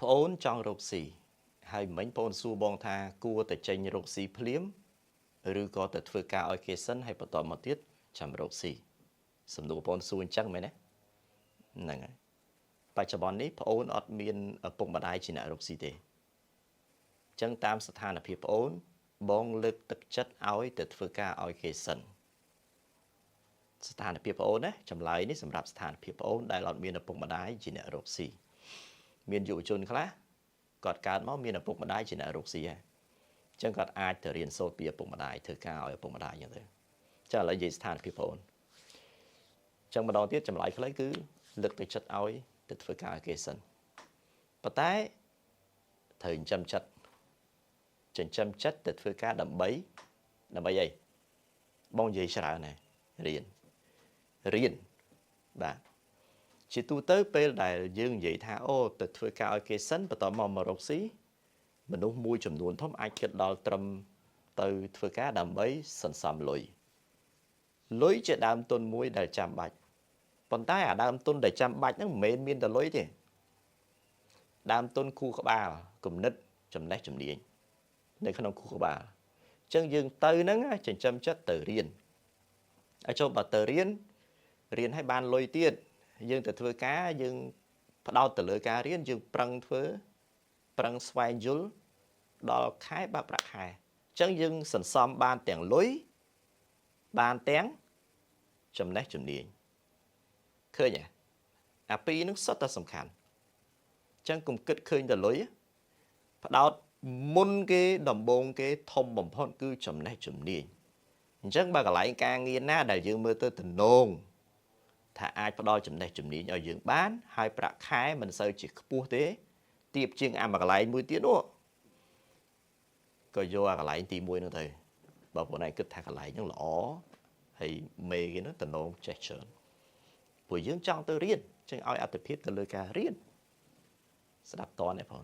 ប្អូនចង់រកស៊ីហើយមិញប្អូនសួរបងថាគួរតែចេញរកស៊ីភ្លាមឬក៏ទៅធ្វើការឲ្យគេសិនហើយបន្តមកទៀតចាំរកស៊ីសំណួរប្អូនសួរអញ្ចឹងមែនទេហ្នឹងហើយបច្ចុប្បន្ននេះប្អូនអត់មានឪពុកម្ដាយជាអ្នករកស៊ីទេអញ្ចឹងតាមស្ថានភាពប្អូនបងលើកទឹកចិត្តឲ្យទៅធ្វើការឲ្យគេសិនស្ថានភាពប្អូនណាចម្លើយនេះសម្រាប់ស្ថានភាពប្អូនដែលអត់មានឪពុកម្ដាយជាអ្នករកស៊ីមានយុវជនខ្លះគាត់កើតមកមានឪពុកម្ដាយជាអ្នករកស៊ីហើយអញ្ចឹងគាត់អាចទៅរៀនសូត្រពីឪពុកម្ដាយធ្វើការឲ្យឪពុកម្ដាយអញ្ចឹងទៅចាឥឡូវនិយាយស្ថានភាពប្អូនអញ្ចឹងម្ដងទៀតចម្លើយខ្លីគឺលើកទឹកចិត្តឲ្យទៅធ្វើការឲ្យគេសិនប៉ុន្តែត្រូវចិញ្ចឹមចិត្តចិញ្ចឹមចិត្តទៅធ្វើការដើម្បីដើម្បីអីបងនិយាយច្រើនណាស់រៀនរៀនបាទជាទូទៅពេលដែលយើងនិយាយថាអូទៅធ្វើការឲ្យគេសិនបន្ទាប់មករកស៊ីមនុស្សមួយចំនួនធំអាចគិតដល់ត្រឹមទៅធ្វើការដើម្បីសន្សំលុយលុយជាដើមទុនមួយដែលចាំបាច់ប៉ុន្តែអាដើមទុនដែលចាំបាច់ហ្នឹងមិនមែនមានតែលុយទេដើមទុនខួរក្បាលគំនិតចំណេះជំនាញនៅក្នុងខួរក្បាលអញ្ចឹងយើងទៅហ្នឹងចិញ្ចឹមចិត្តទៅរៀនឲ្យចូលបើទៅរៀនរៀនឲ្យបានលុយទៀតយើងទៅធ្វើការយើងផ្ដោតទៅលើការរៀនយើងប្រឹងធ្វើប្រឹងស្វែងយល់ដល់ខែបាក់ប្រាក់ខែអញ្ចឹងយើងសន្សំបានទាំងលុយបានទាំងចំណេះជំនាញឃើញទេអាពីរហ្នឹងសុទ្ធតែសំខាន់អញ្ចឹងកុំគិតឃើញតែលុយផ្ដោតមុនគេដំបូងគេធំបំផុតគឺចំណេះជំនាញអញ្ចឹងបើកន្លែងការងារណាដែលយើងមើលទៅទំនងថាអាចផ្ដល់ចំណេះជំនាញឲ្យយើងបានហើយប្រាក់ខែមិនសូវជាខ្ពស់ទេទៀបជាងអាមួយកន្លែងមួយទៀតនោះក៏យកអាកន្លែងទី1នោះទៅបើបងឯងគិតថាកន្លែងហ្នឹងល្អហើយមេគេនោះតំណងចេះច្រើនព្រោះយើងចង់ទៅរៀនចឹងឲ្យអត្ថភាពទៅលើការរៀនស្ដាប់តនទេបង